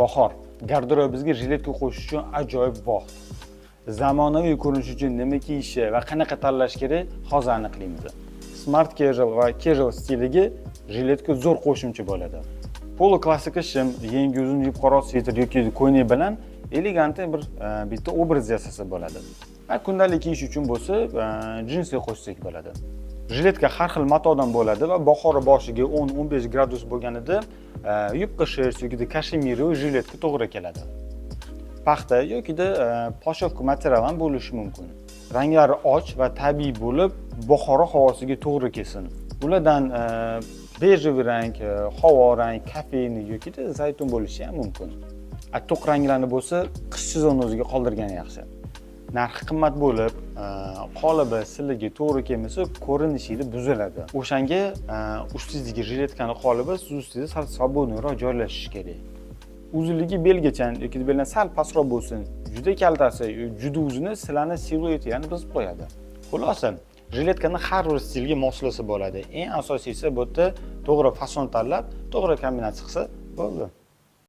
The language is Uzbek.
Bahor garderobingizga jiletka qo'shish uchun ajoyib vaqt. Zamonaviy ko'rinish uchun nima kiyishi va qanaqa tanlash kerak, hozir aniqlaymiz. Smart casual va casual stiliga jiletka zo'r qo'shimcha bo'ladi. Полуклассика shim, yengi uzun yupqaroq sviter yoki ko'ylak bilan elegantli bir bitta obraz yasasa bo'ladi. Va kundalik kiyish uchun bo'lsa, jinsi qo'shsak bo'ladi. Jiletka har xil matodan bo'ladi va bahor boshiga 10-15 gradus bo'lganida yupqa шерсть yoki кашемировый jiletka to'g'ri keladi. Paxta yokida плащёвка material ham bo'lishi mumkin. Ranglari och va tabiiy bo'lib, Buxoro havosiga to'g'ri kelsin. Ulardan бежевый rang, havo rang, кофейный yokida zaytun bo'lishi ham mumkin. A to'q ranglarni bo'lsa, qish sezoni o'ziga qoldirgan yaxshi. Narxi qimmat bo'lib, qolibi siliga to'g'ri kelmasa, ko'rinishingiz buziladi. O'shanga ustingizdagi jiletkani qolibi siz ustingizda sal свободный roq joylashishi kerak. Uzunligi belgacha yoki beldan sal pastroq bo'lsin. Juda kaltasi, juda uzuni sizlarni siluetinglarni buzib qo'yadi. Xulosa, jiletkani har bir stilga moslasa bo'ladi. Eng asosiysi, bu yerda to'g'ri fason tanlab, to'g'ri kombinatsiya qilsa bo'ldi.